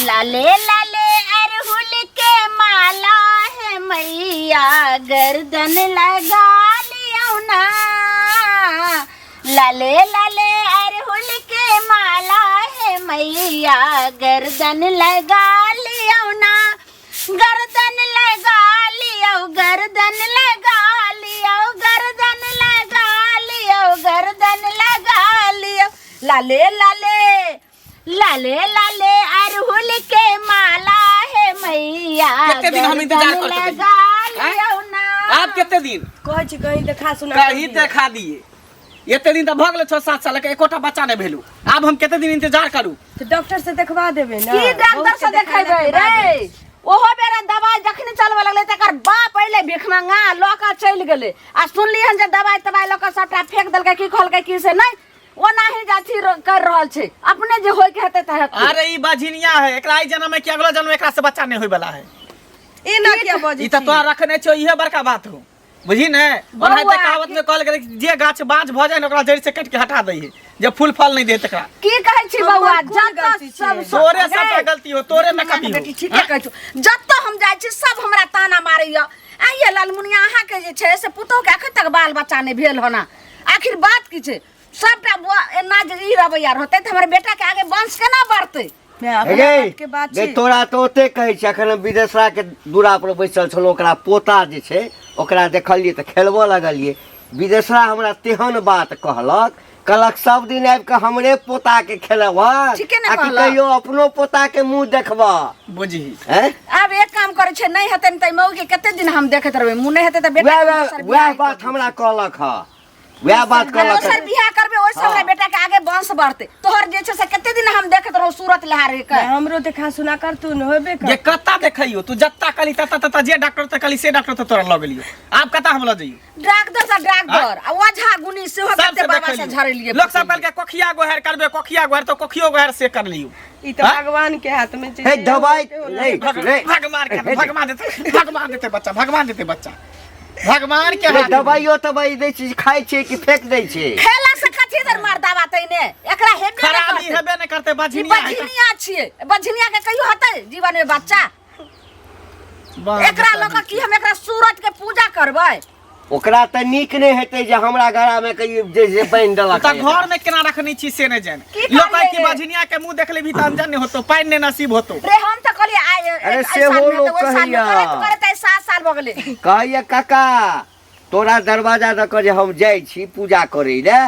लाले लाले अरहुल के माला है मैया गर्दन लगा लियो ना। लाले लाले अरहुल के माला है मैया गर्दन लगा लियो ना, गर्दन लगा लियो, गर्दन लगा लियो, गर्दन लगा लियो, गर्दन लगा लियो। लाले लाले लाले लाले अरहुल के माला है मैया कते दिन हम इंतजार गर्दन करते रही? लगा लियो ना। आब कते दिन कहै छी कहीं देखा सुना कहीं देखा दिए। एते दिन तऽ भऽ गेलै 6-7 साल के एकोटा बच्चा नहि भेलू। आब हम कते दिन इंतजार करू? तऽ डॉक्टर से देखवा देबै ना। की डॉक्टर बहुत से के देखेला देखेबै के बाद। रे? ओहो बेरा दवाई जखनी चलबऽ लगलै तकर बाप अयलै भिखमंगा लऽ कऽ चलि गेलै आ सुनलियै हन जे दवाई तवाई लऽ कऽ सबटा फेंक देलकै। की कहलकै की से नहि, ओनाही जे अथी कर रहल छै, अपने जे होय के हेतै तऽ हेतै। अरे ई बझिनिया है, एकरा ई जन्म में कि अगला जन्म में एकरा से बच्चा नहीं होय वाला है। एना किया बजै ई तऽ छी? तोरा रखने छौ, इहे बड़का बात हो, बुझी ने? ओनाहिते बौआ, कहावत में कहल गेलै कि जे गाछ बाँझ भऽ जाय ने ओकरा जड़ि से काटि के हटा दै है, जे फूल फल नहीं दे तकरा। की कहै छी हमर बौआ? कोन जतऽ गलती छै? सब तोरे सबटा गलती हो, तोरे में कमी हो। बेटी ठीके कहै छौ, जतऽ हम जाइ छी सब हमरा ताना मारैया। आइये लालमुनिया अहाँके जे छै से पुतोहु के अखन तक बाल बच्चा नहि भेल होना, आखिर बात की छै? सबटा बुआ एना जे ई रवैया रहतै तऽ हमर बेटा के आगे वंश केना बढ़तै? माय, अपना गे, बात के बात गे छी। तोरा तऽ ओते कहै छी। अखन हम विदेशरा के दूरा पर बैसल छलहुँ, ओकरा पोता जे छै ओकरा देखलियै तऽ खेलबऽ लगलियै। विदेशरा हमरा तेहन बात कहलक, कहलक सब दिन आबि कऽ हमरे पोता के खेलेबह ठीके ने आ कि कहलक। कहियो अपनो पोता के मुँह देखबह? बुझही। हैं? आब एक काम करै छै, नहि हेतै ने तऽ मऊ के कते दिन हम देखैत रहबै? मुँह नहि हेतै तऽ बेटा वएह के वएह दोसर वएह बियाह बात हमरा कहलक हँ, वएह बात आ कहलक दोसर बियाह करबै ओहिसँ हमरा बेटा के आगे वंश बढ़तै। तोहर जे छै से कते दिन हम देखैत रहू सूरत लहारे के। माय, हमरो देखा सुना करतू ने, होबे जे कर। कत्ता देखैयो तू, जत्ता कहली तत्ता तत्ता, जे डॉक्टर तऽ कहली से डॉक्टर तऽ तोरा लऽ गेलियो, आब कत्ता हम लऽ जइयो? डाक्टर से डाक्टर आ ओझा गुनी सेहो सब कते से बाबा से देखलियो। झड़ेलियै। लोक सब कहलकै कोखिया गोहर करबे, कोखिया गोहर तऽ कोखियो गोहर से कर लियो। ई तऽ हाँ? भगवान के हाथ में छै। हे जे दवाई होतै होतै। नहीं नहीं भगवान के भगवान देते, भगवान देते बच्चा, भगवान देते बच्चा, भगवान के रे हाथ में। दवाइयो तवाइ दै छी, खाइ छै कि फेंक दै छै? खेला से कथी दर मार दावा तैने एकरा हेबे नहि खराबी करतै। हेबे नहि करतै। ई बझिनिया है तऽ। बझिनिया छियै, बझिनिया के कहियो हेतै जीवन में बच्चा? वाह, एकरा लऽ कऽ की हम एकरा सूरज के पूजा करबै? ओकरा तऽ नीक नहि हेतै जे हमरा घरामे कहियो जे जे बान्हि देलक तऽ घर में केना रखने छी से नहि जानि। की लोक कहै कहलियै कि रे? बझिनिया के मुंह देख लेबही तऽ अनजान नहि होतो, पानि नहि नसीब होतो। रे हम तऽ कहलियै आइ अरे एहि सेहो सालमे लोक तऽ ओहि सालमे कहैया। करैत करैत आइ 7 साल भऽ गेलै। कहैया काका तोरा दरवाजा दऽ कऽ जे हम जाइ छी पूजा करै लए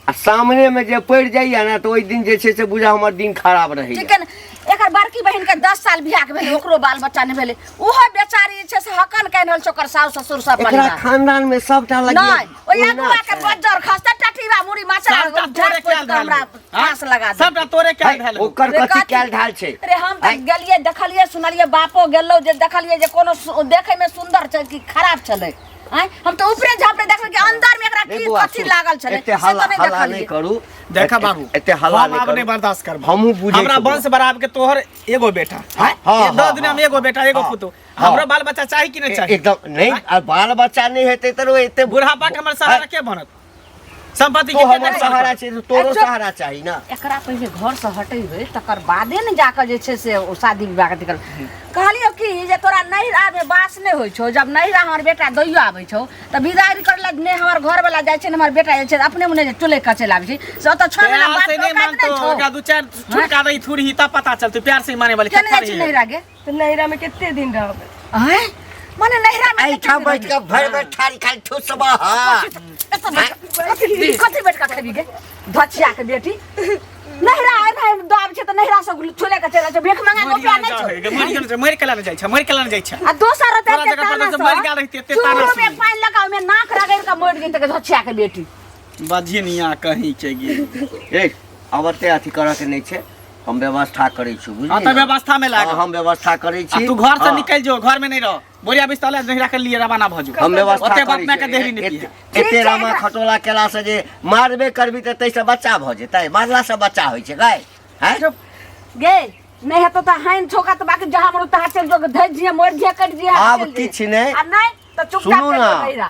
आ सामनेमे जे पड़ि जाइया ने तऽ ओहि दिन जे छै से बुझा हमर दिन खराब रहैया। ठीक है ने? एकर बड़की बहिन के 10 साल बियाह के भेलै, ओकरो बाल बच्चा नहि भेलै। ओहो बेचारी जे छै से हकन कहि रहल छै ओकर सासु ससुर सब एकरा परिवार। खानदान में सबटा लगिया नहि ओहि ओहिना अगुआ के छै। बज्जर खसतै टटीबा मुड़ी मचरा सबटा तोरे झाँपि कैल पोति कऽ हमरा धैल हौ। फाँस लगा दे। सबटा तोरे कैल है, धैल हौ। ओकर रे कथी कथी? कैल ढाल छै? रे हम तऽ है, गेलियै देखलियै सुनलियै, बापो गेलौ जे देखलियै जे कोनो देखै में सुंदर छै कि खराब छलै। आँय हम तऽ ऊपरे झापरे देखलियै कि अंदर में एकरा रे की बौआ, कथी सुन, लागल छलै एते से हल्ला तऽ नहि हल्ला नहि देखलियै। करू। देखा बाबू, एते हल्ला हम नहि आब करू। नहि बर्दाश्त करब। हमहूँ बुझै हमरा छी बौआ। वंश बढ़ाब के तोहर एगो बेटा हाँ, हाँ, ये 10 हाँ, दुनिया में हाँ, एगो बेटा एगो हाँ, पुतोह। हाँ। हमरो बाल बच्चा चाही कि नहि चाही? एकदम नहीं, आ बाल बच्चा नहीं हेतै तऽ ओ एते बुढ़ापा के हमर सहारा के बनत? संपत्ति तो के हमर देखभाल सहारा करत? छै तऽ तोरो अच्छा। सहारा चाही ना। एकरा पहिले घर से हटेबै तकर बादे ने जाकऽ जे छै से ओ शादी विवाह के निकल। कहलियौ कि जे तोरा नैहरा में बास नहि होइ छौ, जब नैहरा हमर बेटा दैयो आबै छौ तऽ विदाई करै लए नहि हमर घरवला जाइ छै ने हमर बेटा जाइ छै, अपने मुने जे चुलै कचै आबै छै से ओतऽ 6 महीना प्यार बाप से के नहीं औकात मानतो नहि छौ। ओकरा दू चार छुटका दही थुरही तब पता चलतौ प्यार से माने वाली केने कत्ता जाइ छै रही है। नैहरा गे? तऽ नैहरा में कते दिन रहबै? आँय माने नैहरा में एहिठाम बैठ कऽ भरि भरि थारी खाली ठुसबह। हँ कथी कथी बैठ कऽ खेबी गे धचिया के बेटी? नैहरा आइ भाई दाब छै तऽ नैहरा से छोले के चलि जाइ छै, भीख मंगा के रुपया नहि छौ। मरि गेल छै, मरि केला नहि जाइ छै, मरि केला नहि जाइ छै। आ दोसर रहतै तोरा एते जगह पर ताना तऽ सँ, मरि गेल रहितै, एते ताना चूल्हो में सुनी। पानि लगा ओहिमे नाक रगड़ि कऽ मरि जेतै के धचिया के बेटी। बझिनिया कहीं के गेल। ए आब एते अथी करऽ के नहि छै, हम व्यवस्था करै छी बुझलियै हाँ, तऽ ने? व्यवस्था में लाग। हाँ, हम व्यवस्था करै आ छी। तू घर से हाँ, निकल जो, घर में नहीं रह, बोरिया बिस्तर ले नहीं रख लिए रवाना भ जो। हम व्यवस्था ओते बाप करै माय के छी। देहरी नहि पिहे। एते ठीक छै, रामा एकरा- खटोला केला से जे मारबे करबी तऽ ताहिसँ बच्चा भऽ जेतै? मारला से बच्चा होइ छै गाय? हैं? गे नहीं हेतौ तऽ हानि छोका तऽ बाकी जहाँ मरू तहाँ चलि जो, धरि जिहे मरि जिहे कटि जिहे आब चलि जिहे। किछु नहि। आ नहि तऽ चुपचाप सुनू चलि ना। जो नैहरा।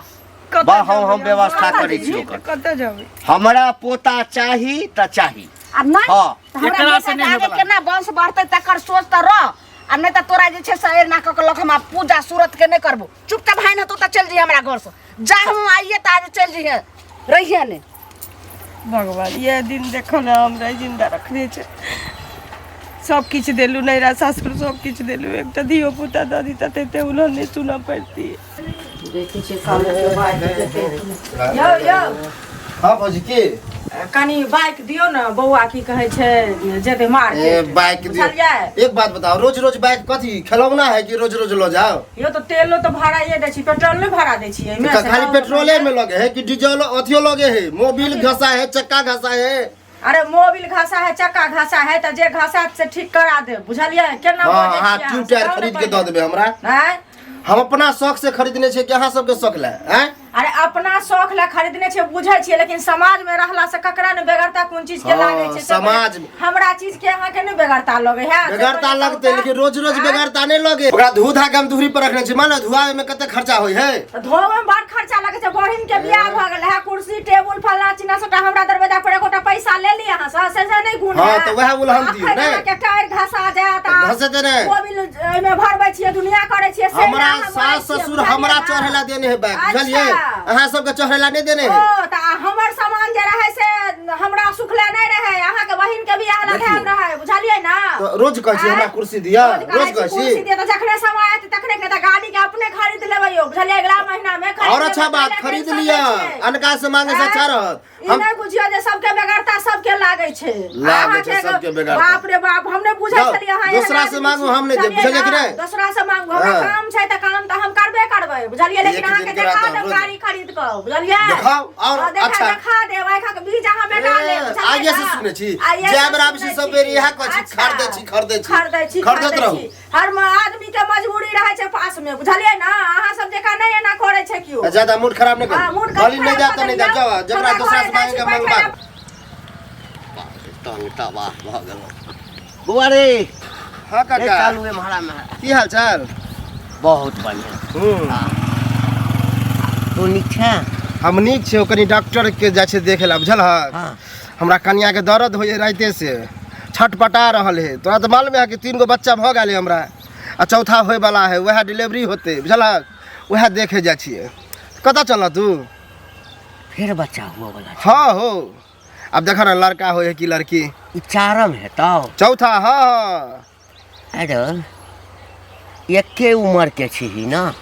कतऽ बा, हम जेबै? व्यवस्था कतऽ करै छी जेबही? ओकर। कतऽ जेबै? हमरा पोता चाही तऽ चाही। आ आ नहि हाँ। तऽ हमरा एकरा से बेटा के नहि आगे होइवला। केना वंश बढ़तै तकर सोच तऽ रह आ नहि तऽ तोरा जे छै से एना कऽ के लख हम आब पूजा सूरत के नहि करबो चुपचाप भाइ ने तू तऽ चलि जइहे हमरा घरसँ जा हम आइए तऽ आज चलि जइहे रहिहे नहि भगवान इएह दिन देखो ने हमरा जिंदा रखने छै सब किछु देलू नैरा सासुर सब किछु देलू एकटा धियो पुता दऽ दिता तऽ एते उलहन नहि सुनऽ पड़ती। यौ यौ। हाँ भौजी, की? कनी बाइक दियौ ने बौआ, की कहै छै, जेतै ए मार्केट। बाइक दियो। बुझलियै? एक बात बताओ, रोज रोज बाइक कथी खेलौना है कि रोज रोज लो जाओ? यौ, तऽ तेलो तऽ भाड़ाए दै छी, पेट्रोल नहि भाड़ा दै छियै एहिमे? तो खाली पेट्रोले में लगे है कि डीजल अथियो लगे है? मोबिल घसा है, चक्का घसा है। अरे, मोबिल घसा है, चक्का घसा है, तऽ जे घसा से ठीक करा देब, बुझलियै? केना हाँ बजै हाँ छियै ट्यूब अहाँ से? टायर कहू ने खरीद के दऽ पहिले। देबै हमरा। आँय? हम अपना शौक से खरीदने छियै कि अहाँ सबके शौक लै? आँय? अरे, अपना शौक ला खरीदने छियै, बुझै छियै, लेकिन समाज में रहला से ककरा ने बेगरता कोन चीज के हाँ, लागै छै से? समाज में। हमरा चीज के अहाँ के नहि बेगरता लगे है से? बेगरता पहिले लगते, कहू तऽ। लेकिन रोज रोज आँय? बेगरता नहीं लगे। ओकरा धू धा के हम दूरी पर रखने छी। मान लो धुआवे में कते खर्चा होय है। तऽ धोवे में बड़ खर्चा लगे छै। बहिन के बियाह भऽ गेल है, कुर्सी टेबुल फलना चिन्ना सबटा हमरा दरवाजा पर एकोटा पैसा ले ली अहाँ से, से से नहि गुण हाँ, है। तऽ वएह उलहन दियौ, अखन नहि? अहाँके टायर घसा जायत आ घसेतै नहि। मोबिल एहिमे भरबै छियै, दुनिया करै छियै से हमरा अहाँ भरै सास छियै, ससुर बुझलियै हमरा ने? चढ़ेला देने है बाइक, अच्छा। बुझलियै? अहाँ सबके चढ़ेला नहीं देने है। ओ तऽ हमर सामान जे रहै से हमरा सुखले नहि रहै, अहाँके बहिन के बियाह लए देखियौ। ध्यान रहै, बुझलियै ने? तऽ रोज कहै छी हमरा आँय? कुर्सी दिअ। रोज रोज कहै कुर्सी छी। दिअ, तऽ जखने समय आयत तखने के तऽ गाड़ी के अपने खरीद लेबै यौ, बुझलियै? अगिला महीना मे खरीद और अच्छा लेबै, बात ताहि लए खरीद टेंशन लिअ। नहि छै। अनका से मांगे से अच्छा आँय? रहत। ई हम नहि बुझियौ जे सबके बेगरता सबके लागै छै। लागै छै अहाँके सबके बेगरता। बाप रे बाप, हम नहि बुझै जाउ, छलियै अहाँ एहन दोसरा से आदमी मांगू, छी, हम नहि देब, बुझलियै कि ने? नहि? दोसरा से मांगू, हमरा हाँ। काम छै तऽ काम तऽ हम करबे करबै, बुझलियै? लेकिन एक अहाँके दिन के देखा रात देब रोज। गाड़ी खरीद कऽ, बुझलियै? देखाउ, और हाँ, देखा अच्छा। देखा देब, आइ के बीज अहाँ बेटा लेब, ए, बुझलियै आइए से ने? सुनै छी। आइए जय से बेर आबै छी सुनै सब बेर इएह कहै छी, अच्छा। खरीदै छी, खरीदै छी। खरीदै छी, खरीदैत खरीदै रहू। छी। हर आदमी के मजबूरी रहै छै पास में, बुझलियै ने? अहाँ सब जकाँ नहि एना करै छै केओ। ज्यादा मूड खराब नहि हाँ, करू। मूड कहली नहि खराब जायब तऽ नहि जायब। कऽ जाउ, जकरा हमरा दोसरा से घरे जाइ मांगे छी मंगबा। बैठे। तंग तबाह भऽ गेलहुँ बौआ रे। हाँ ए, काका। चालू एम्हरा में। की हाल चाल? बहुत बढ़िआँ। तू नीक छै? हम नीक छै। कनी डॉक्टर के जाइ छै देखे ला, बुझल हक? हाँ। हमरा कनिया के दर्द होइए राइते से, छटपटा रहल है। तोरा तऽ मालूम है कि 3 गो बच्चा भऽ गेल है हमरा आ चौथा होय वाला है, वएह डिलीवरी होतै, बुझल हक? वएह देखे जाइ छियै। कतऽ चल तू? फेर बच्चा हुअ वाला छै? हाँ हो, आब देखऽ ने लड़का होइ है कि लड़की। ई चारम हेतौ? चौथा, हाँ हाँ। अरे, एके उम्र के छिही न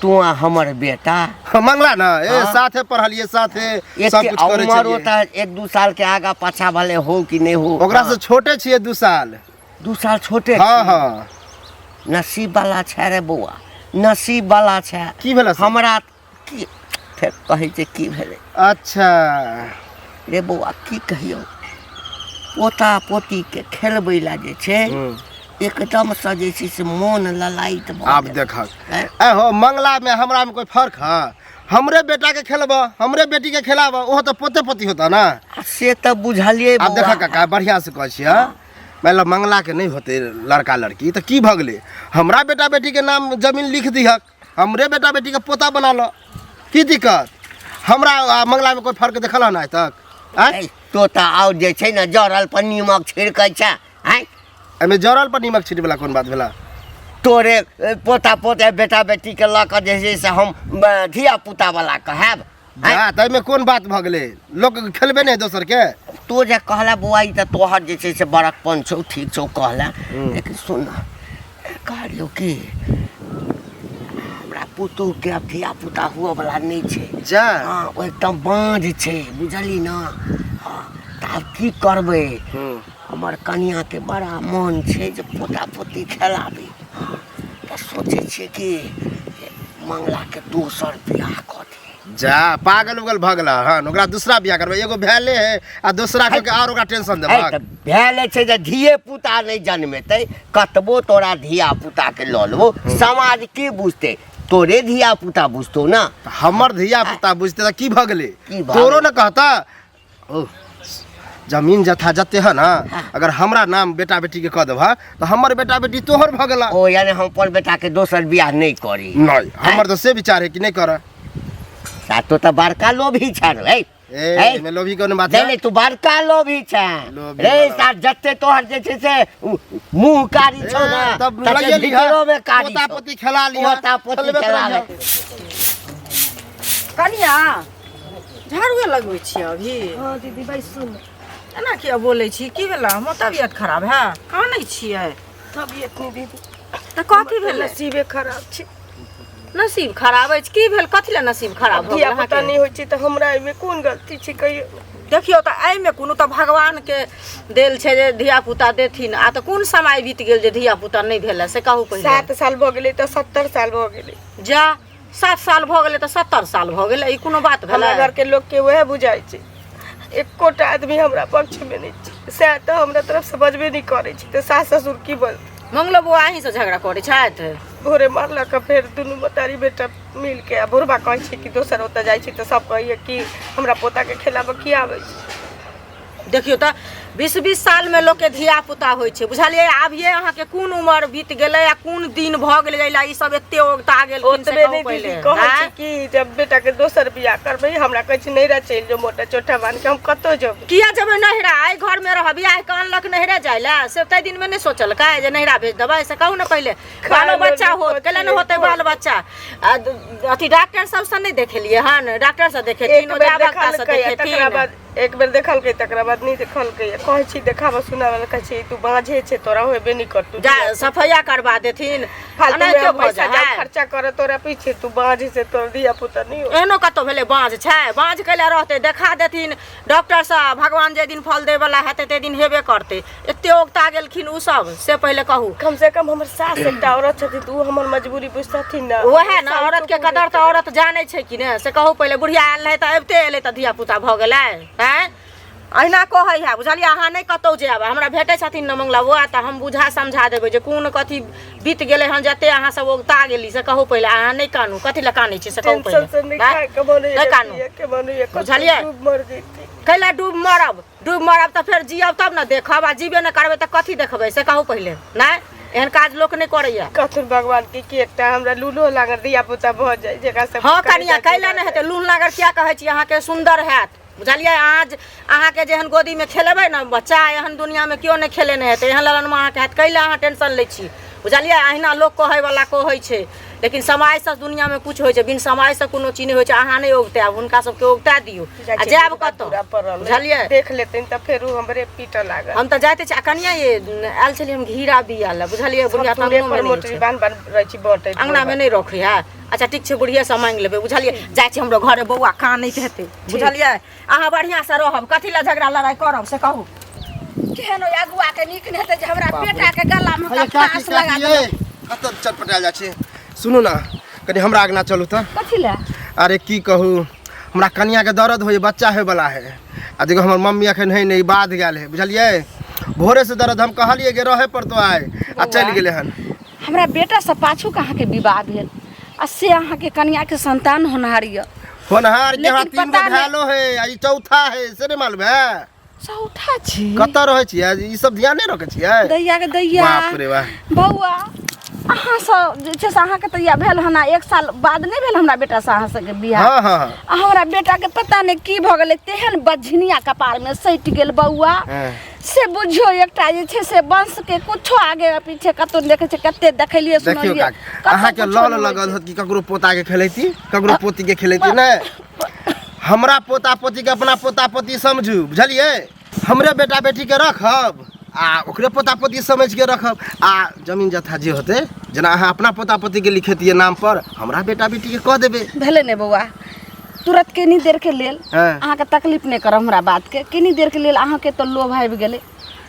तू आ हमर बेटा? मंगला ना ए। हाँ। साथे पढ़लिए, साथे सब एके कुछ करै उम्र छलियै। होता है, 1-2 साल के आगा पाछा भले हो कि नहीं हो। ओकरा से छोटे छियै 2 साल। 2 साल छोटे हाँ। छी। हाँ। नसीब वाला छै रे बौआ, नसीब वाला छै। की भेलै से? हमरा की फेर कहै छै की भेलै। अच्छा। रे बौआ, की कहियौ, पोता पोती के खेलबै ला जे छै एकदम से जे छै से मोन ललायत भऽ आब गेल। देखक। हैं? ए हो, मंगला में हमरा में कोई फर्क है? हमरे बेटा के खेलब, हमरे बेटी के खेलाब, ओहो तऽ पोते पोती होता ना। आ से तऽ बुझलियै आब बौआ। देखऽ काका, बढ़िया से कहै छियै। मतलब मंगला के नहि होतै लड़का लड़की तऽ की भऽ गेलै? हमरा बेटा बेटी के नाम जमीन लिख दिहक, हमरे बेटा बेटी के पोता बना ल, की दिक्कत? हमरा आ मंगला में कोई फर्क देखल हन आइ तक? आँय? ऐ, तो तऽ आओर जे छै ने जरल पर नीमक छिड़कै छै, आँय? एहिमे जरल पर नीमक छिटै वला कोन बात भेला? तोरे पोता पोता बेटा बेटी के लऽ कऽ जे छै से हम धिया पुता वाला कहब, आँय? जा, तऽ एहिमे कोन बात भऽ गेलै? लोक खेलबे नहि दोसर के। तो जे कहला बौआ, ई तऽ तोहर जे छै से बड़कपन छौ, ठीक छौ कहला, लेकिन सुन न, कहलियौ कि हमरा पुतोहके आब धिया पुता हुअ वला नहि छै। जा। हँ, ओ एकदम बाँझ छै, बुझली ने? हँ, तऽ आब की करबै? हमर कनियाके बड़ा मन छै जे पोता पोती खेलाबी। हँ, तऽ सोचै छियै कि जे मंगलाके दोसर बियाह कऽ दी। जा, पागल उगल भऽ गेला हन? ओकरा दूसरा बियाह करबै? एगो भेले है आ दोसरा कऽ के आओर ओकरा टेंशन है देबहक? तऽ भेल छै जे धिये पुता नहि जन्मेतै। कतबो तोरा धिया पुता के लऽ लेबो, समाज की बुझतै? तोरे धिया पुता बुझतौ ना। तऽ हमर धिया पुता बुझतै तऽ की भऽ गेलै? की भऽ तोरो गेलै? ने कहता। ओ जमीन जथा जते है ना, अगर हमरा नाम बेटा बेटी के कऽ देबह तऽ हमर बेटा बेटी तोहर भऽ गेला। ओ यानी हम अपन बेटा के दोसर बियाह नहि करी? नहि, हमर तऽ से विचार है कि नहि करऽ। सातो तऽ बड़का लोभी छै रे। ए है? एहिमे लोभी कोनो बात नहीं है नहीं तू बड़का लोभी छै लोभी रे वाला। साथ जते तोहर जे छै से मुंह कारी छौ ना ए, तब तते लइए लिहऽ। भीतरो में कारी पोता छौ। पोती खेला लिहऽ। पोता पोती खेलबे खेला करिहऽ। ले। कनिया झाड़ुए लगबै छियै अभी हँ दीदी भाइ सुन एना किया बोलै छी की भेलै हमर तबियत खराब है कानै छियै तबियत नहि दीदी तऽ कथी भेलै नसीबे खराब छै नसीब खराब अछि की भेल कथी लए नसीब खराब भऽ गेल धिया पुता अहाँके? नहि होइ छै तऽ हमरा एहिमे कोन गलती छै कहियो देखियौ तऽ एहिमे कोनो तऽ भगवानके देल छै जे धिया पुता देथिन आ तऽ कोन समय बीत गेल जे धिया पुता नहि भेलै से कहू पहिले 7 साल भऽ गेलै तऽ 70 साल भऽ गेलै जा 7 साल भऽ गेलै तऽ 70 साल भऽ गेलै ई कोनो बात भेलै हमरा घरके लोकके उएह बुझाइ छै एकोटा आदमी हमरा पक्षमे नहि छै सएह तऽ हमरा तरफसँ बजबे नहि करै छै तऽ सास ससुर की बजतै मंगलो बौआ अहीँसँ झगड़ा करै छथि भोरे मारलक आ फेर दुनू मतारी बेटा मिलके आ भोरबा कहै छै कि दोसर ओतऽ जाइ छै तऽ सब कहैए कि हमरा पोताके खेलाबऽ की आबै छै देखियौ तऽ 20-20 सालमे लोकके धिया पुता होइ छै बुझलियै आबिये अहाँके कोन उमर बीत गेलै आ कोन दिन भऽ गेलै एहि ई सब एते ओगता गेलखिन से ओतबे कहू नहि पहिले दीदी कहै छै आँय? कि जब बेटाके दोसर बियाह करबै हमरा कहै छै नैहरा चलि जो मोटा चोटा बान्हि के हम कतऽ जेबै किया जेबै नैहरा एहि घरमे रह बियाह के अनलक नैहरे जाइ लए से ताहि दिनमे नहि सोचलकै जे नैहरा भेज देबै से कहू ने पहिले बालो बच्चा होत कैला नहि होतै बाल बच्चा आ अथी डॉक्टर सबसँ नहि देखेलियै हन डॉक्टर से देखेथिन एक बेर ओझा भक्ता से देखलकै आ तकरा देखेथिन बाद एक बेर देखलकै तकरा बाद नहि देखलकै कहै छी देखाबऽ सुनाबऽ लए कहै छी तू बाँझे छै तोरा होबे नहि करतौ जा सफैया करवा देथिन फालतू में एनाहिते हम भऽ पैसा जाइ जाउ है। खर्चा करऽ तोरा पीछे तू बाँझ छै तोरा धिया पुता नहि हो एहनो कतौ भेलै बाँझ छै बाँझ कैला रहतै देखा देथिन डॉक्टर साहब भगवान जाहि दिन फल दै वाला हेतै ताहि दिन हेबे करतै एते ओगता गेलखिन ओ सब से पहिले कहू कम से कम हमर सास एकटा औरत छथिन तऽ ओ हमर मजबूरी बुझतथिन ने वएह ने औरत के कदर तऽ औरत जानै छै कि ने से कहू पहिले बुढ़िया आयल रहै तऽ अबिते एलै तऽ धिया पुता भऽ गेलै आँय अहिना कहै है बुझलियै अहाँ नहि कतहु जायब हमरा भेटै छथिन ने मंगला बौआ तऽ हम बुझा समझा देबै जे कोन कथी बीत गेलै हन जते अहाँ सब ओगता गेली से कहू पहिले अहाँ नहि कानू कथी लए कानै छी से कहू टेंशन से पहिले नहि खाय के मन नहि कानू के मन होइए बुझलियै? डूब मर जैती कैला डूब मरब डूब मरब तऽ फेर जियब तब ने देखब आ जीबे नहि करबै तऽ कथी देखबै से कहू पहिले नहि एहन काज लोक नहि करैया कहथुन भगवान के कि एकटा हमरा लूलो लागल धिया पुता भऽ जाय जेकरा सब हँ कनिया कैला नहि हेतै लून लागल किया कहै छी अहाँके सुन्दर हैत बुझलियै अहाँ अहाँके जेहन गोदीमे खेलेबै ने बच्चा एहन दुनिआँमे केओ नहि खेलेने हेतै एहन ललनमा अहाँके हैत कैला अहाँ टेंशन लै छी बुझलियै अहिना लोक कहैवला कहै छै लेकिन समयसँ दुनिआँमे किछु होइ छै बिन समयसँ कोनो चीज नहि होइ छै अहाँ नहि औगतायब हुनका सबके औगता दियौ आ जायब कतऽ बुझलियै देख लेतनि तऽ फेर उ हमरे पीटऽ लागत हम तऽ जाइते छी आ कनिया ये आयल छलियै हम घेरा बिया लए बुझलियै बुढ़िया तऽ दूरे अङ्गनोमे पर नहि मोटरी छै बान्ह बान्ह रहै छी बँटैत अङ्गनामे नहि रखै है अच्छा ठीक छै बुढ़िएसँ माँगि लेबै बुझलियै जाइ छी हमरो घरे बौआ कानैत हेतै बुझलियै अहाँ बढ़िआँसँ रहब कथी लए झगड़ा लड़ाइ करब से कहू केहन ओहि अगुआ के नीक नहि हेतै जे हमरा बेटा के गला मे हे कपास काकी लगा काकी देलक। ये कतऽ चटपटायल जाइ छी सुनू ने कनि हमरा अङ्गना चलू तऽ कथी लए अरे की कहू हमरा कनियाके दर्द होइए बच्चा होइवला है आ देखो हमर मम्मी एखन है नहि बाध गेल है बुझलियै भोरेसँ दर्द हम कहलियै कि रहे पड़तो आइ आ चलि गेलै हन हमरा बेटासँ पाछू के अहाँके विवाह भेल आ से अहाँके कनियाके संतान होनहार यऽ होनहार के हमरा लेकिन 3 गो पता नहि- भेलो है आ ई चौथा है से नहि मालूम है चौथा छी कतऽ रहै छियै ई सब ध्यान नहि रखै छियै दैया के दैया बाप रे बाप बौआ अहाँ सब जे छै से अहाँके तऽ इएह भेल हन एक साल बाद नहि भेल हमरा बेटासँ अहाँ सबके बियाह हँ हँ हँ आ हमरा बेटाके पता नहि की भऽ गेलै तेहन बझनिया कपारमे सटि गेल बौआ हँ। से बुझियौ एकटा जे छै से वंशके कुछो आगे पीछे कतौ नहि देखै छै कते देखेलियै देखियौ सुनलियै काकी कतौ अहाँके कुछो लल नहि होइ लगल छै। होत कि ककरो पोताके खेलैती ककरो पोतीके खेलैती नहि हमरा पोता पोतीके अपना पोता पोती समझू बुझलियै हमरे बेटा बेटीके रखब आ ओकरे पोता पोती समझिके रखब आ जमीन जथा जे होतै जेना अहाँ अपना पोता पोतीके लिखेतियै नाम पर हमरा बेटा बेटीके कऽ देबै भेलै ने बौआ तुरंत कनी देर के लेल हाँ। अहाँके तकलीफ नहि करब हमरा बात के कनी देर के लेल अहाँके तऽ लोभ आबि गेलै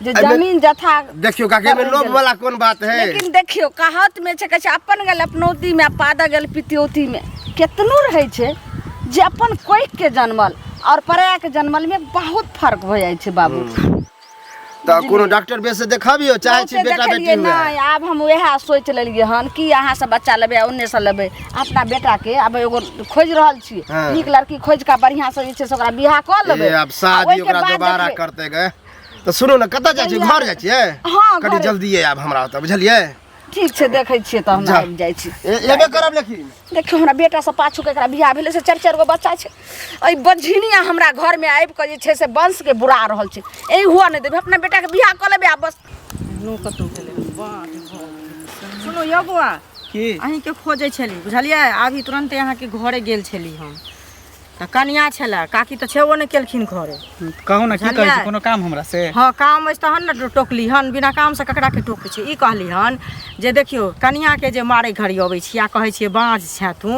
जे एहिमे- जमीन जथा देखियौ काकी एहिमे लोभ वाला कोन बात है लेकिन देखियौ कहावत में छै कहै छै अपन गेल अपनौती में आ पादा गेल पितियौती में केतनो रहै छै जे अपन कोखि के जनमल और पराया के जनमल में बहुत फर्क हो जाइ छै बाबू तऽ कोनो डॉक्टर बेस से देखाबियौ चाहै छी बहुते बेटा बेटी देखलियै हुए नहि आब हम वएह सोचि लेलियै हन कि अहाँ से बच्चा लेबै आ ओन्ने से लेबै अपना बेटा के आब एगो खोजि रहल छी हाँ। नीक लड़की खोजि कऽ बढ़िआँ से जे छै से ओकरा बियाह कऽ लेबै ए आब आ शादी ओहिके ओकरा बाद दोबारा देखबै। करते गए तऽ सुनू ने कतऽ जाइ छियै घर जाइ छियै हाँ, कनि घरे। जल्दिए आब हमरा ओतऽ बुझलियै ठीक छै देखै छियै तऽ हम जा। आबि जाइ छी एबे करब लेकिन देखियौ हमरा बेटासँ पाछू के एकरा बियाह भेलै से चारि चारि गो बच्चा छै एहि बझिनिया हमरा घरमे आबि कऽ जे छै से वंशके बुरा रहल छै एहि हुअ नहि देबै अपना बेटाके बियाह कऽ लेबै आ बस नो कतहु गेलै बाँझ भऽ गेलै। सुनू यौ बौआ की अहीँके खोजै छली बुझलियै अभी तुरन्ते अहाँके घरे गेल छली हम तऽ कनिया छलै काकी तऽ छेबो नहि केलखिन घरे कहू ने की कहै छी बुझलियै? कोनो काम हमरा से हँ काम अछि तहन ने टोकली हन बिना कामसँ ककरा के टोकै छै ई कहली हन जे देखियौ कनियाके जे मारै घड़ी अबै छी आ कहै छियै बाँझ छेँ तू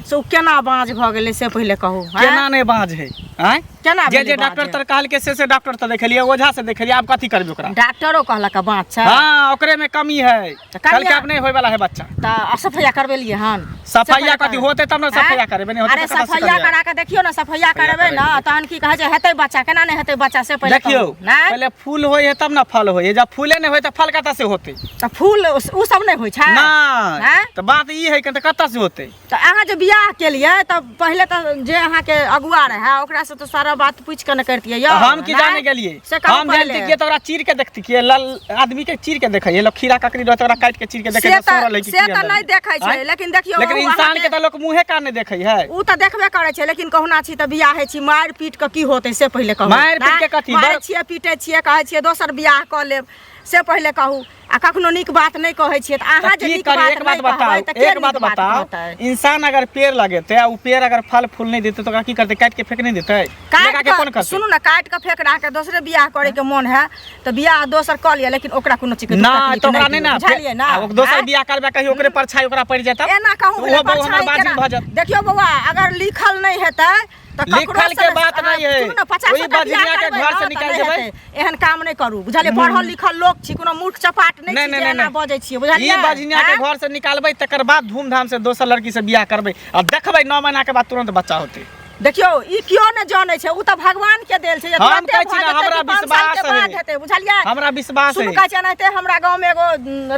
से ओ केना बाँझ भऽ गेलै से पहिले कहू आँय? केना नहि बाँझ है आँय केना जे भेलै जे बाँझ? डॉक्टर तर कहलकै से से डॉक्टर तऽ देखेलियै ओझा से देखेलियै आब कथी करबै ओकरा डॉक्टरो कहलक बाँझ छै हाँ ओकरे में कमी है तऽ कनिया- कहलकै आब नहीं होय वाला है बच्चा तऽ सफैया करबेलियै हन सफैया कथी होतै तब ने सफैया करेबै नहि होतै अरे तऽ कतऽ से सफैया करियै? करा के देखियौ ने सफैया करेबै ने तहन की कहै छै हेतै बच्चा केना नहि हेतै बच्चा से पहिले देखियौ कहू, नहि पहिले फूल होय है तब ने फल होय है जब फूले नहीं होय तऽ फल कतऽ से होतै तऽ फूल ओ सब नहि होइ छै नहि आँय? तऽ बात ई है कि तऽ कतऽ से होतै तऽ अहाँ जे बियाह केलियै तऽ पहिले तऽ जे अहाँके अगुआ रहए ओकरासँ तऽ सारा बात पूछि कऽ ने करितियै यौ तऽ हम की नहि? जाने गेलियै से कहू हम जानते पहिले। किए तऽ ओकरा चीर के देखती किए लल आदमी के चीर के देखै है लोग खीरा ककड़ी रहत ओकरा काटि के चीर के देखै से है सड़ल है तऽ कि से की तऽ अंदर नहि में। देखै छै आँय? लेकिन देखियौ लेकिन ओ इंसान के अहाँके- तऽ लोक मुँहे कान नहि देखै है ओ तऽ देखबे करै छै लेकिन कहुना छी तऽ बियाह होइ छी मारि पीट कऽ की होतै से पहिले कहू मारि पीट के कथी? मारै बड़- छियै पीटै छियै कहै छियै दोसर बियाह कऽ लेब से पहिले कहू आ कखनो नीक बात नहि कहै छियै तऽ अहाँ तऽ जे की नीक करी बात एक बात नहि बताओ कहबै तऽ के एक बात नीक बात बताओ कहतै इंसान अगर पेड़ लगेतै आ उ पेड़ अगर फल फूल नहि देतै तऽ ओकरा की करतै काटि के फेंक नहि देतै काटि लगा के कोन कऽ करतै सुनू ने काटि कऽ फेक अहाँके दोसरे बियाह करैके मोन है तऽ बियाह दोसर कऽ लिअ लेकिन ओकरा कोनो चीजके दुख ना तकलीफ तऽ ओकरा नहि दियौ, ना बुझलियै ने आ ओ दोसर आँय? बियाह करबै कहियो ओकरे परछाई ओकरा पड़ि जेतै एना कहूँ ओहो बहु हमर बाजिल भऽ जायत देखियौ बौआ अगर लिखल नहि हेतै तऽ ककरो लिखल के बात नहि है। सुनू ने, पचास ओहि टा बियाह बजनिया के करबै घर से ने, तऽ निकालि नहि देबै। हेतै। एहन काम नहि करू बुझलियै पढ़ल लिखल लोक छी कोनो मूर्ख चपाट नहि नहि छी नहि जे नहि एना नहि। बजै छियै बुझलियै ई बजनिया के आँय? घर से निकालबै तकर बाद धूमधाम से दोसर लड़की से बियाह करबै आ देखबै 9 महीना के बाद तुरंत बच्चा होतै देखियौ ई केओ नहि जानै छै ओ तऽ भगवान के देल छै जे हम तुरन्ते कहै छी भऽ ने, जेतै हमरा कि पाँच साल के विश्वास बाद है। हेतै बुझलियै हमरा विश्वास सुनू है कहै छै एनाहिते हमरा गाँवमे एगो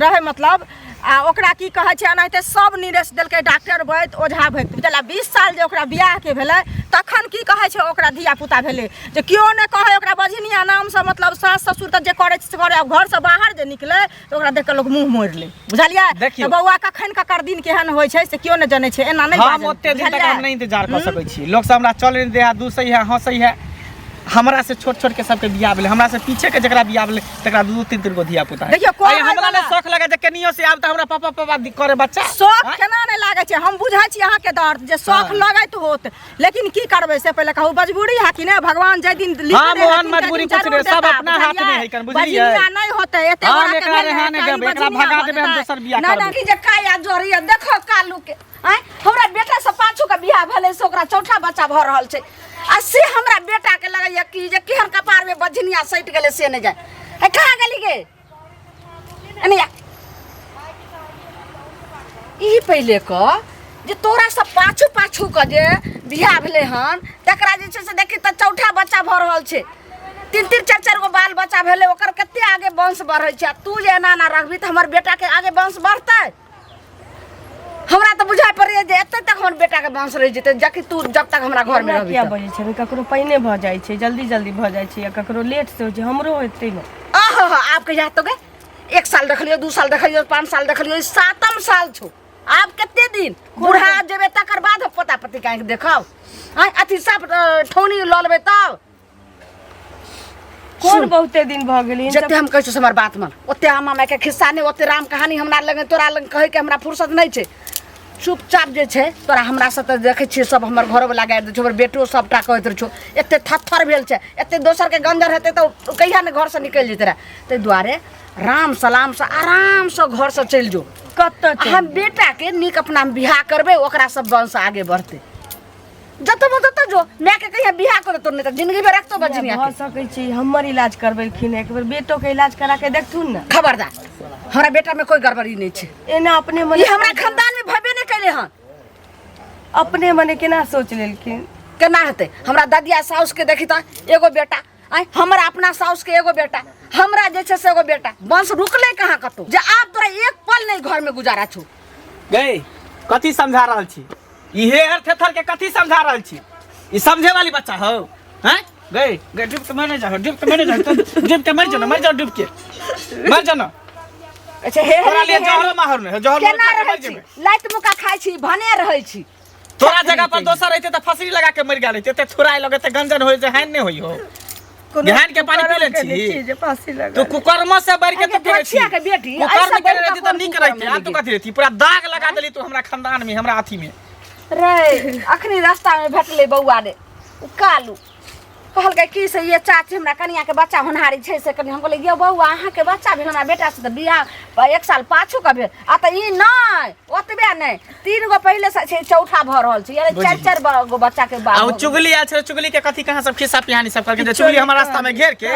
रहै मतलब आ ओकरा की कहै छै एनाहिते सब निरेश देलकै डॉक्टर वैद्य ओझा वैद्य बुझलियै 20 साल जे ओकरा बियाहके भेलै तखन की कहै छै ओकरा धिया पुता भेलै जे केओ नहि कहै ओकरा बझनिया नामसँ मतलब सास ससुर तऽ जे करै छै से करै आब घरसँ बाहर जे निकलै तऽ ओकरा देख कऽ लोक मुँह मोड़ि लै बुझलियै देखियौ। तऽ बौआ कखन ककर दिन केहन होइ छै से केओ नहि जनै छै एना नहि हम बाजल ओते दिन तक बुझलियै? हम नहि इंतजार कऽ सकै छी लोक सब हमरा चलै नहि दै है दूसै है हंसै है हमरा से छोट छोट के सबके बियाह भेलै हमरा से पीछे के जकरा बियाह भेलै तकरा दू दू तीन तीन गो धिया पुता है देखियौ, कोइ आइ हमरा वाला- नहि शौख लगे जे केनियो से आब तऽ हमरा पापा पापा करे बच्चा शौख आँय? केना नहि लागै छै हम बुझै छी अहाँके दर्द जे शौख हँ। लगैत होत लेकिन की करबै से पहिले कहू मजबूरी है कि नहि भगवान जाहि दिन लिखने हाँ, मोहन, हेथिन, ताहि मजबूरी दिन कुछ जरूर नहि, सब देता, अपना हाथ में बुझलियै? है कन, बुझलियै? बजनिया नहि होतै एते हम गोरा के एकरा भेल रेहा नहि एकटा ई देबै, एकरा बजनिया भगा भऽ देबै, हम जेतै। दोसर बियाह नहि, करबै। नहि, की जे काया जोड़ैया देखो कालू के आँय हमरा बेटा से पाछू के बियाह भेलै से ओकरा चौठा बच्चा भऽ रहल छै आ से हमरा बेटा के लगैया कि जे केहन कपार में बझनिया सटि गेलै से नहि जाय ए कहाँ गेली गे एने आ। ई पहिले क जे तोरा सब पाछू पाछू के जे बियाह भेलै हन तकरा जे छै से देखी तऽ चौठा बच्चा भऽ रहल छै तीन तीन चारि चारि गो बाल बच्चा भेलै ओकर कते आगे वंश बढ़ै छै आ तू जे एना एना रखबही तऽ हमर बेटाके आगे वंश बढ़तै हमरा तऽ बुझाइ पड़ैए जे एते तक हमर बेटाके वंश रहि जेतै जबकि तू जब तक हमरा घरमे हमरा रहबही किया तऽ। बजै छै ककरो पहिने भऽ जाइ छै जल्दी जल्दी भऽ जाइ छै या ककरो लेट से होइ छै हमरो हेतै ने आहा हा आब कहिया हेतौ गे एक साल देखलियौ दू साल देखलियौ पाँच साल देखलियौ ई सातम साल छौ आब कते दिन बूढ़ा जेबै तकर बाद हम पोता पोती के आँखि देखब आँय अथी सब ठौनी लऽ लेबै तब कोन बहुते दिन भऽ गेलै इन जते हम कहै छियौ से हमर बात मान ओते आमा मायके खिस्सा नहि ओते राम कहानी हमरा लग तोरा लग कहैके हमरा फुर्सत नहि छै चुपचाप जे छै तोरा हमरा से तऽ देखै छियै सब हमर घरोवला गारि दै छौ हमर बेटो सबटा कहैत रहै छौ एते थत्थर भेल छै एते दोसरके गंजर हेतै तऽ ओ कहिया ने घरसँ निकलि जेतै रहए ताहि दुआरे राम सलामसँ आरामसँ घरसँ चलि जो कतऽ आ हम बेटाके नीक अपना बियाह करबै ओकरा सब वंश आगे बढ़तै जतऽ मन ततऽ जो मायके कहिया बियाह कर देतौ नहि तऽ जिंदगी भरि रखतौ बजनिया भऽ सकै छै हमर इलाज करबेलखिन एक बेर बेटो के इलाज करा के देखथुन ने खबरदार हमरा बेटा में कोई गड़बड़ी नहीं छै एना अपने ई मने हमरा खानदान में भबे नहीं कैले हन अपने मने केना सोच लेलखिन केना हेतै हमरा ददिया साउस के देखी तऽ एगो बेटा आँय हमरा अपना साउस के एगो बेटा हमरा जे छै से एगो बेटा वंश रुकलै कहाँ कतौ जे आब तोरा एक पल नहीं घर में गुजारा छौ गई कथी समझा रहल छी ई हेहर थेथर के कथी समझा रहल छी ई समझे वाली बच्चा हो हैं गई गई डूब के मर जाओ डूब के मर जाओ तो डूब के मर जाओ ना मर जाओ डूब के मर जाओ ना अच्छा हे तोरा लिए जहरो माहौर नहि जहर केना माहौर खा के रहै मरि छी जेबै। लाइत मुका खाइ छी भने रहै छी तोरा जगह पर दोसर रहते तऽ फसरी लगा के मरि गेल रहिते एते थोड़ा लगे तऽ गंजन होइ जे हानि नहि होइ हो कोनो बिहान के पानी पी ले कुकर्म केने छी? छी जे फांसी लगा तू कुकर्म से बढ़ के तू अरे केने छी धोछिया के बेटी, कुकर्म ऐसा केने बढ़िका रहती तऽ कोन नीक कुकर्म रहिते आब तू लेगी? कथी रहती पूरा दाग लगा देली तू हमरा खानदान में हमरा अथी में रे अखनी रास्ता में भेटलै बौआ रे उ कालू कहलकै की से ये चाची हमरा कनियाके बच्चा होनहारी छै से कनि हम कहलियै यौ बौआ अहाँके बच्चा भेल हमरा बेटासँ तऽ बियाह एक साल पाछू के भेल आ तऽ ई नहि ओतबे नहि तीन गो पहिले से छै चौथा भऽ रहल छै यानी चारि चारि गो बच्चा के आ बाप ओ चुगली आयल छलै चुगली के कथी कहाँ सब खिस्सा पिहानी सब कहलकै जे चुगली हमर रास्ता में घेर के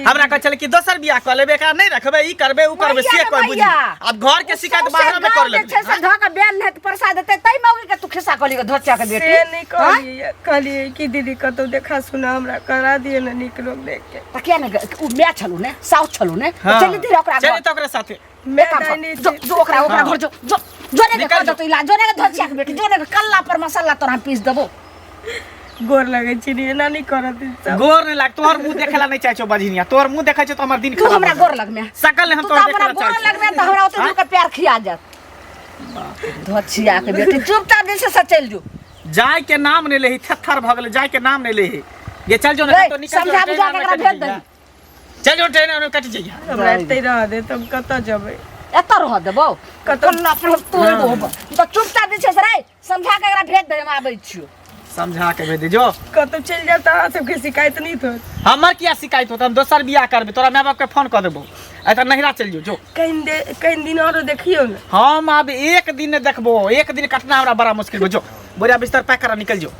हमरा कहै छलै कि दोसर बियाह कऽ लेबै एकरा नहि रखबै ई करबै ओ करबै से कर बुझी आब घर के शिकायत बाहर में कर जे लेबै छै से धऽ के बेन नहि तऽ प्रसाद देतै तै मौगी के तू खिस्सा कहली धोचिया के बेटी से नहि कहलियै कहलियै कि दीदी कतहु देखा सुना हमरा करा दिअ ने नीक लोक देख के तऽ किया ने उ माय छलू ने साउस छलू ने हाँ। चलि दे ओकरा चलि घर तऽ ओकरा साथे मैं एक काम कर, दाहिनी जो जो ओकरा ओकरा घर जो जो जो ने निकल कर जो। दो इला जो ने धोचिया के बेटी जो ने कल्ला पर मसाला तोरा हम पीस देबो गोर लगै छी रे, एना नहि करत ई सब गोर नहि लाग तोहर मुंह देखेला नहि चाहै छौ बजनिया तोहर मुंह देखै छौ तऽ हमर दिन तू खराब हमरा भऽ गोर लगमे जायत। सकल नहि हम तू तोहर तऽ हमरा देखेला गोर चाहै लगमे तऽ हमरा ओते दूर के प्यार खिया जायत धोचिया के बेटी चुपचाप जे छै से चलि जो छी जाय के नाम नहि लेही थेथर भऽ गेलै जाय के नाम नहि लेही ये चल जो ने रे, कतौ निकल जो समझा ट्रेन बुझा के आरमे एकरा कटि भेज जइहे। दही चल जो ट्रेन आरमे कटि जइहे हमरा एतै रह दे तब कतऽ जेबै एतऽ रह देबौ कतौ- कल्ला पर हम तोड़ि देबौ तऽ चुपचाप जे छै से रे समझा के एकरा भेज दे हम आबै छियौ समझा के भेज दे जो कतौ चलि जायब तऽ अहाँ सबके शिकायत नहि होत हमर किया शिकायत होत हम दोसर बियाह करबै तोरा माय बाप के फोन कऽ देबौ आइ तऽ नहिरा चलि जो जो कनि दे कनि दिन आरो देखियौ ने हम आब एक दिन नहि देखबो एक दिन कटना हमरा बड़ा मुश्किल हो जो बोरिया बिस्तर पैक करा निकल जो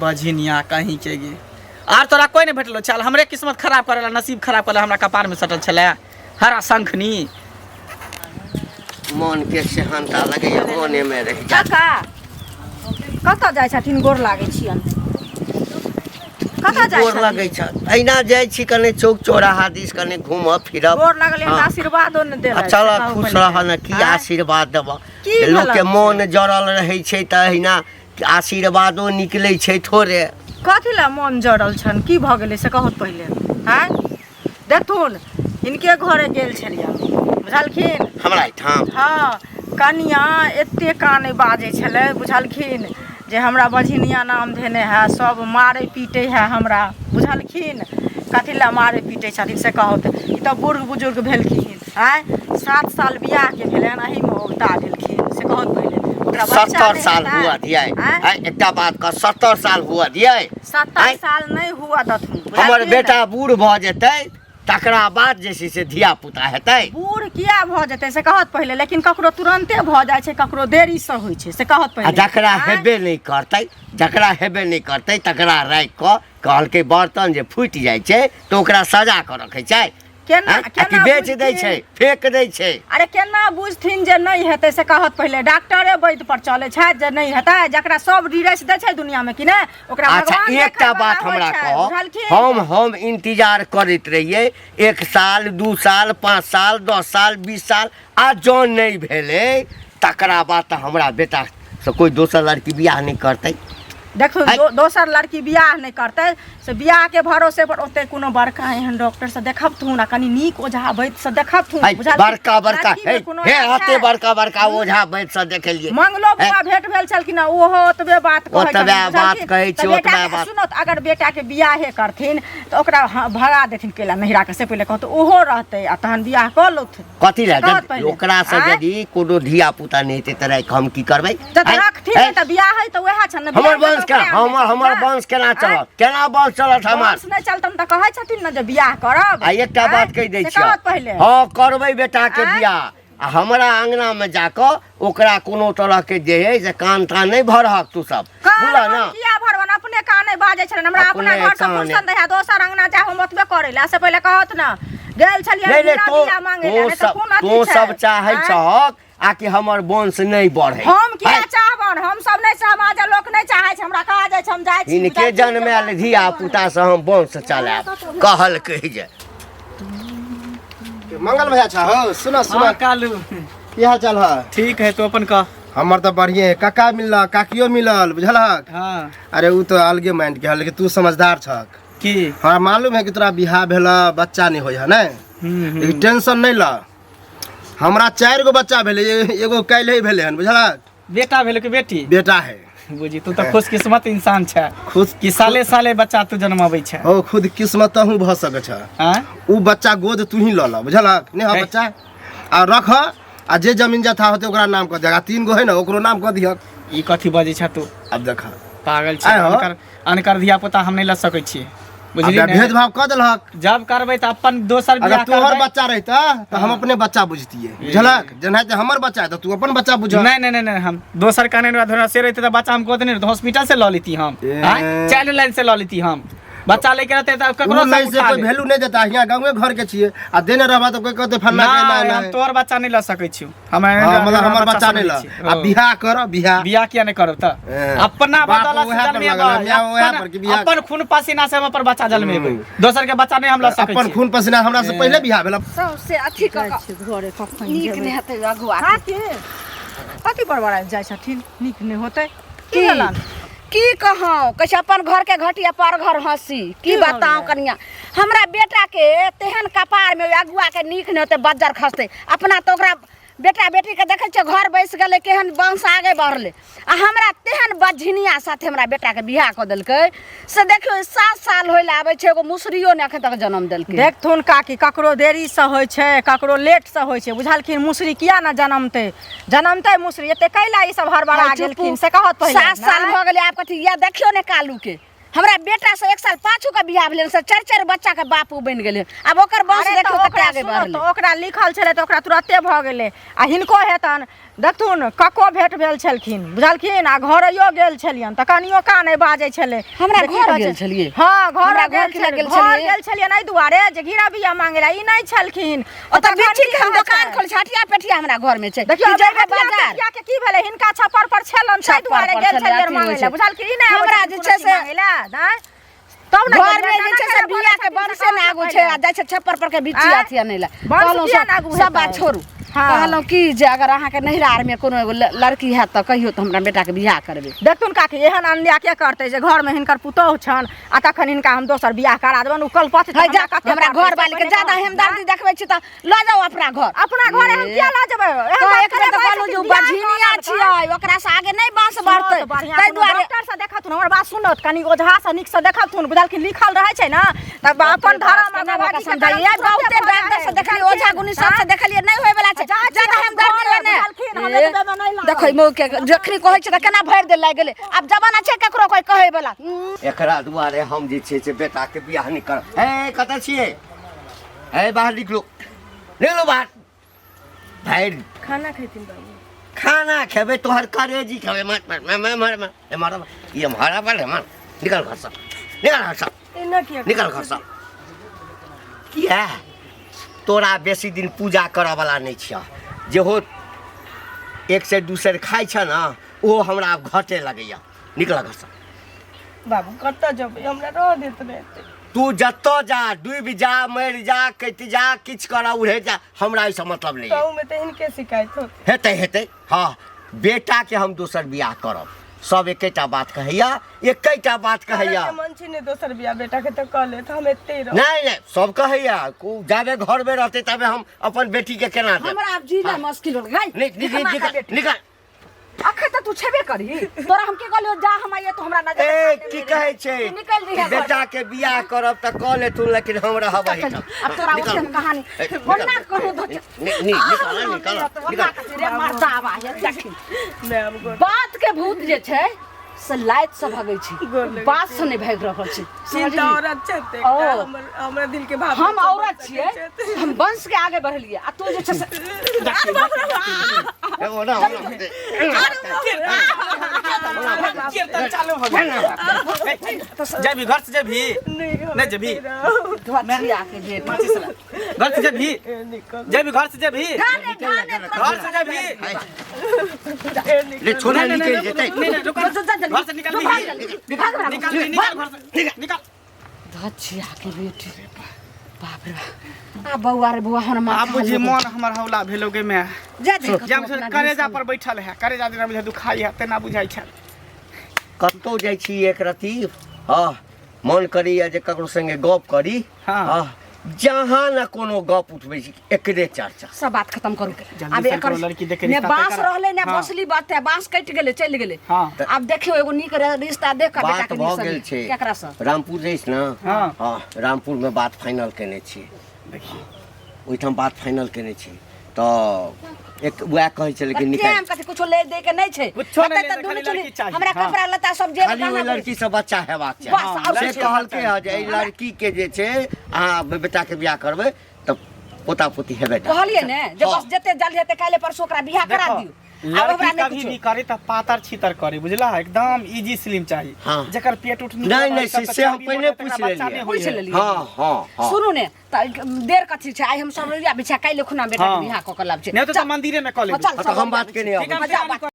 बझिनिया कहीं के गे आर तोरा कोई नहीं भेटलो चल हमरे किस्मत खराब करेला नसीब खराब करेला हमरा कपार में सटल छलै हरा शंखनी मन के सेहनता लगैया मने में रहि जा काका कतऽ जाइ छथिन गोर लागै छियनि कतऽ जाइ गोर छथिन लगै छ अहिना जाइ छी कने चौक चौराहा दिस कने घूमब फिरब गोर लागलै हन तऽ हाँ। आशीर्वादो ने आ देलथि चल से कहू खुश पहिले। रह ने की आँय? आशीर्वाद देबह की लोकके भेलन मोन जड़ल रहै छै तऽ अहिना आशीर्वादो निकलै छै थोड़े कथी लए मोन जड़ल छनि की भऽ गेलै से कहू पहिले आँय देखथुन हिनके घरे गेल छलियै बुझलखिन हमरा एहिठाम हँ कनिया एते कानै बाजै छलै बुझलखिन जे हमरा बझिनिया नाम धेने है सब मारै पीटै है हमरा बुझलखिन कथी लए मारै पीटै छथिन से कहू तऽ ई तऽ बूढ़ बुजुर्ग भेलखिन आँय 7 साल बियाहके भेलनि एहिमे औगता गेलखिन से कहू तऽ पहिले ओकरा बच्चा 70 नहि साल हेतै? हुआ दियै आँय? आँय, एकटा बात कह 70 साल हुआ दियै 70 आँय? साल नहि हुआ दथुन हमर बुझलखिन? बेटा बूढ़ भऽ जेतै तकरा बाद जे छै से धिया पुता हेतै बूढ़ किया भऽ जेतै से कहत पहिले लेकिन ककरो तुरन्ते भऽ जाइ छै ककरो देरीसँ होइ छै से कहत आ पहिले जकरा आँय? हेबे नहि करतै जकरा हेबे नहि करतै तकरा राखि कऽ कहलकै बर्तन जे फूटि जाइ छै तऽ ओकरा सजा कऽ रखै छै केना आँय? आ कि केना बेच दै बुझथिन? छै फेक दै छै अरे केना बुझथिन जे नहि हेतै से कहत पहिले डॉक्टरे वैद्य पर चलै छथि जे नहि हेतै जकरा सब रिरेस दै छै दुनियामे कि नहि ओकरा अच्छा भगवान एकटा देखै बात वाला हमरा होइ छै, कह बुझलखिन? हम इंतजार करैत रहियै 1 साल 2 साल 5 साल 10 साल 20 साल आ जँ नहि भेलै तकरा बाद तऽ हमरा बेटा से कोई दोसर लड़की बियाह नहि करतै देखू आइ- दोसर लड़की बियाह नहि करतै से बियाहके भरोसे पर ओते कोनो बड़का एहन डॉक्टर से देखबथुन आ कनी नीक ओझा वैद्य से देखबथुन है, बुझलखिन? बड़का बड़का लड़कीमे हे कोनो हे एहन हते छै? बड़का बड़का ओझा वैद्य से देखेलियै मंगलो है, बुआ भेंट भेल छलखिन हँ, ओहो ओतबे बात कहै ओतबे छलखिन, बात बुझलखिन? कहै छै, तऽ बेटा ओतबे के- बात। सुनू तऽ अगर बेटाके बियाहे करथिन तऽ ओकरा भगा देथिन केला नहिरा के से पहिले कहतौ ओहो रहतै आ तहन बियाह कऽ लौथिन कथी लए कहत जद पहिले। ओकरासँ आँय? यदि कोनो धिया पुता नहि हेतै तऽ राखि हम की करबै तऽ आँय? रखथिन आँय? नहि तऽ बियाह है तऽ वएह छनि ने हमर बियाह तऽ वंश केना ओकरे आनने हमर छथिन हमर ने। वंश केना आँय? चलत केना वंश चलत हमर वंश नहि चलतन तऽ कहै छथिन ने जे बियाह करब आ एकटा आँय? बात कहि दै से छियौ कहत पहिले हँ करबै बेटाके आँय? बियाह आ हमरा अंगनामे जाकऽ ओकरा कोनो तरहके जे है से कान तान नहि भरहक तू सब कान बुझलह हम ने किया भरबन अपने काने बाजै छलन हमरा अपना अपने घर से काने। फुर्सत नहि है दोसर अंगना जा हम ओतबे करै लए से पहिले कहत ने गेल छलियै नहि नहि बिना तो बिया मांगै लए तो नहि तऽ सब कोन अथी तो छै सब चाहै आँय? छहक आ कि हमर वंश नहि बढ़े हम किया आँय? चाहबन हम सब नहि समाज लोक नहि चाहै छै हमरा कहा जाइ छै हम जाइ छी हिनके बुझै छी? जन्मायल धिया पुता से हम वंश चलायब कहलकै जे मंगल भैया छा हो सुना सुना हाँ कालू की हाल चाल है ठीक है तो अपन कह हमर तऽ बढ़िए है काका मिलल काकियो मिलल बुझलहक हाँ अरे उ तऽ अलगे माइंड के है लेकिन तू समझदार छक की हमरा मालूम है कि तोरा बियाह भेल बच्चा नहीं होय है ने लेकिन टेंशन नहीं ल हमरा 4 गो बच्चा भेलै, एगो काल्हि भेलै हन, बुझलक? बेटा भेल कि बेटी? बेटा है। बुझी तू तऽ खुशकिस्मत इंसान छै। खुश कि साले साले बच्चा तू जनमाबै छै। ओ खुद किस्मत तहूँ भऽ सकै छ। आँय? उ बच्चा गोद तू ही लऽ ल, बुझलक नहि? हँ बच्चा आ रख, आ जे जमीन जथा होतै ओकरा नाम कऽ दिहक, आ 3 गो है ने ओकरो नाम कऽ दिहक। ई कथी बजै छ तू? आब देख, पागल छै। आँय हो। अनकर अनकर धिया पुता हम नहि लऽ सकै छियै, बुझली आब ने? भेदभाव कऽ देलहक। जब करबै तऽ अपन दोसर अगर बियाह तोहर करबै। बच्चा रहिता तऽ हम अपने बच्चा बुझतियै, बुझलक? जेनाहिते हमर बच्चा है तऽ तू अपन बच्चा बुझ। नहीं नहीं नहीं नहीं, हम दोसर कहने रहे से रहते तऽ बच्चा हम गोद नहीं रहते, हॉस्पिटल से लऽ लेती हम। ए। आँय? चाइल्ड लाइन से लऽ लेती हम। बच्चा लेके रहते तऽ ककरो उ से नहीं से उठा कोई ले। वैल्यू नहीं देता, हियाँ गाँवे घर के छियै, आ देने रहबा तऽ कोई कहते फल्ला के नहीं, ना हम ना। तोहर बच्चा नहीं लऽ सकै छियौ। हम हाँ, मतलब हमर बच्चा नहीं समझै ल छियै। आ बियाह कर, बियाह। बियाह किया नहीं करब तऽ? ए। अपना बाप बदौलत से उएह पर जन्मेबै, लागल है, माय उएह पर कि बियाह। अपन खून पसीना से हम अपन बच्चा जन्मेबै, दोसर के बच्चा नहीं हम लऽ सकै अपन छियै। खून पसीना हमरा से पहिले बियाह भेल। सबसे अथी कऽ कऽ घरे कखन नीक जेबै? नहि हेतै अगुआ। काकी कथी बड़बड़ाइत जाइ छथिन? नीक नहि होतै की की भेलन? की कहौं, कहै छै अपन घर के घटिया पर घर हंसी। की बताऊं कनिया, हमरा बेटा के तेहन कपार में अगुआ के नीक नहि होतै, बज्जर खसतै। अपना तऽ ओकरा बेटा बेटी के देखै छियै घर बैस गेलै, केहन वंश आगे बढ़लै, आ हमरा तेहन बझिनिया साथे हमरा बेटा के बियाह कऽ देलकै से देखियौ 7 साल होय लए आबै छै, एगो मुसरियो ने एखन तक जन्म देलकै। देखथुन काकी, ककरो देरीसँ होइ छै, ककरो लेटसँ होइ छै, बुझलखिन? मुसरी किया ने जनमतै? जनमतै मुसरी। एते कैला ई सब हड़बड़ा चुपू। गेलखिन से कहत पहिले। 7 साल भऽ गेलै आब कथी या देखियौ ने कालू के, हमरा बेटा से 1 साल पाछू के बियाह भेलै से 4-4 बच्चा के बाप उ बनि गेलै। आब ओकर वंश अरे तऽ देखियौ कते ओकरा आगे सुनू, बढ़लै। तऽ ओकरा लिखल छलै तऽ ओकरा तुरते भऽ गेलै, आ हिनको हेतनि। देखथुन कको भेट भेल छलखिन, बुझलखिन? आ घरैयो गेल छलियनि तऽ कनियो का नहि बाजै छलै। हमरा जे की घर कहै गेल छै? छलियै? हँ, घर हमरा घर गेल केना छलियै? गेल घर छलियै? गेल छलियै एहि दुआरे जे घिरा बिया मांगे ला ई नहि छलखिन। ओतऽ तखन बिच्छी की के हम कहै दोकान छै? खोल छी, हटिया पेटिया हमरा घर में छै। देखियौ कि जेबै हटिया बाजार? पेटिया के की भेलै? हिनका छप्पर पर छलनि, ताहि छप्पर दुआरे पर गेल छलै, छलियै अथी मांगे होइ ला, छै। बुझलखिन? ई नहि आबै हमरा छथिन जे कोनो छै चीज से मांगे ला, नहि? तब ने घर गेलियै, में जे दाना छै से खाना बिया के बनबै वंशे ने छथिन, आगू छै, आ जाइ छै छप्पर पर के बिच्ची आँय? अथी अनै लए। वंश कहलहुँ किया सब ने आगू सब बात हेतै? छोड़ू। हाँ। कहलहुँ की जे अगर अहाँके नैहरा आरमे कोनो एगो लड़की हैत तऽ कहियौ तऽ हमरा बेटाके बियाह करबै। देखथुन काकी, एहन अन्याय के करतै जे घरमे हिनकर पुतोहु छनि आ तखन हिनका हम दोसर बियाह करा देबनि? ओ कलपथ। है जा, हमरा घर वाली के ज्यादा हमदर्दी देखबै छी तऽ लऽ जाउ अपना घर। अपना घर हम किया लऽ जेबै? एहन तऽ बात एक बेर करे तऽ कहलहुँ जे ओ बियाह बझिनिया कऽ छियै, ओकरा से आगे नहि बाँस सुनत बढ़तै, बढ़िआँ ताहि कोनो दुआरे डॉक्टर से देखथुन, हमर बात सुनत, कनि ओझा से नीक से देखथुन, बुझलखिन? लिखल रहै छै ने तऽ अपन धर्म आ केना भगवती भऽ के समझाइए? धर्म बहुते तुरते भऽ डॉक्टर से जाइ देखलियै, ओझा गुनी सब से देखलियै, नहि होय वाला छै। जा छी ज्यादा हम हम दर्द घरे, लेने। बुझलखिन? हम एतबे मे नहि लागब। देखै मौ के जखनी कहै छै तऽ केना भरि देल लागि गेलै। आब जमाना छै केकरो कोई कहै वाला। एकरा दुआरे हम जे छै से बेटाके बियाह नहि करब। हे, कतऽ छियै? हे, बाहर निकलू, निकलू बाहर। भरि खाना खेथिन बाबू? खाना खेबै तोहर करेजी खेबै। मार मार मार मार मार मार मार ये मारा पर मार। निकल घरसँ, निकल घरसँ। एना किया? निकल घरसँ। किया तोरा बेसी दिन पूजा करऽवला नहि छियह। जेहो 1 सेर 2 सेर खाइ छ ने, ओहो हमरा आब घटे लगैया। निकल घरसँ। बाबू, कतऽ जेबै? हमरा रह देत ने एते। तू जतऽ जा, डूबि जा, मरि जा, कटि जा, किछु कर, उड़े जा, हमरा एहिसँ मतलब नहि। तहूमे तऽ हिनके शिकायत होतै। हेतै हेतै। हँ, बेटाके हम दोसर बियाह करब। सब एकेटा बात कहैया, एकेटा बात कहैया। अहाँके मन छै ने दोसर बियाह बेटा के तऽ कऽ लेत, हम एते रहब। नहि नहि, सब कहैया जाबे घरमे रहतै ताबे हम अपन बेटीके केना देब? हमरा आब जीना मुश्किल हो गेलै। निकल निकल निकल। अखन तऽ तू छेबे करही। तोरा हम की कहलियौ? जा, हम आइए तो हमरा नजर ए, की कहै छै? निकल जइहे घर। बेटा के बियाह करब तऽ कऽ लेथुन, लेकिन हम रहब एहिठाम। अब तोरा निकल। ओतेक कहानी ए, निकल। ओना कहूँ तो निकल निकल निकल। रे मर्दावा हे, देखी। नहि, हम गोर बात के भूत जे छै से लाइत से भगै छै, गोर लगै बात से नहि भागि रहल छै, चिन्ता समझली? औरत छथि एकटा, ओ। हमर हमरा दिल के भाव हम औरत छियै, हम वंश के आगे बढ़लियै आ तू जे छै से ए, ओना ओना कीर्तन चालू हो गेल। जेबही घर से? जेबही नहीं जेबही? धोतिया के बेटा। घर से जेबही? जेबही घर से? जेबही घर से? जेबही? ले छोड़ा, निकल जेतै। नहीं नहीं, रुको, घर से निकल भी, निकल भी, निकल घर से, निकल। धोतिया के बेटी, बाप रे बाप। आ बौआ रे बौआ, हमर माथा आब बुझी लोग। मन हमर हौला भेलो गे मैं। जा देख। जब से करेजा पर बैठल है, करेजा जेना बुझाइ दुखाई है तेना बुझाइ छै। कतहु जाइ छी एक रती, हँ, मन करैया जे ककरो संगे गप करी। हाँ। हँ, जहाँ ने कोनो गप उठबै छी एकरे चर्चा। सब बात खत्म करू। जल्दी आब से एकर करो, लड़की देख के ने रिश्ता तय बांस करा। रहलै ने हाँ। बसली बात है, बांस कटि गेलै चलि गेलै। हाँ। आब देखियौ एगो नीक रिश्ता देख कऽ बेटा बात के भऽ नीक गेल से छै। केकरा से? रामपुर जइस ने? हाँ। हाँ, रामपुरमे बात फाइनल केने छी। देखिए ओहिठाम बात फाइनल केने छी तऽ एक वएह कहै छलै कि निकालि टाइम कथी कुछो ले दे के नहीं छै। कुछो नहि हतै ले तऽ दे, दुनू खाली चुनी लड़की चाही। हमरा हाँ। कपड़ा लत्ता सब जेब खाली ओहि गहना लड़की से बच्चा हेबाक चाही। बस, आओर से किछु कहलकै हँ जे एहि लड़की के जे छै अहाँ बेटाके बियाह करबै तऽ पोता पोती हेबे टा। कहलियै ने जे हाँ। बस जते जल्दी हेतै काल्हि परसू ओकरा बियाह करा देखो, दियौ। आब हमरा लड़की नहि कभी कुछो। भी करे तऽ पातर छितर करे, बुझला? एकदम इजी स्लिम चाही। हाँ। जकर पेट उठ नहीं, नहीं, से हम पहिने पूछि लेलियै। पूछि लेलियै। हाँ हाँ हाँ सुनू ने तऽ देर कथी छै, आइ हम सब रहिया बिछा काल्हि खुना बेटा के हाँ। बियाह कऽ के लाब छै। नहीं तो चल। मंदिरे में कऽ लेबै। चल, हाँ, तऽ हम बात केने ठीक है, अबै हम तैयारी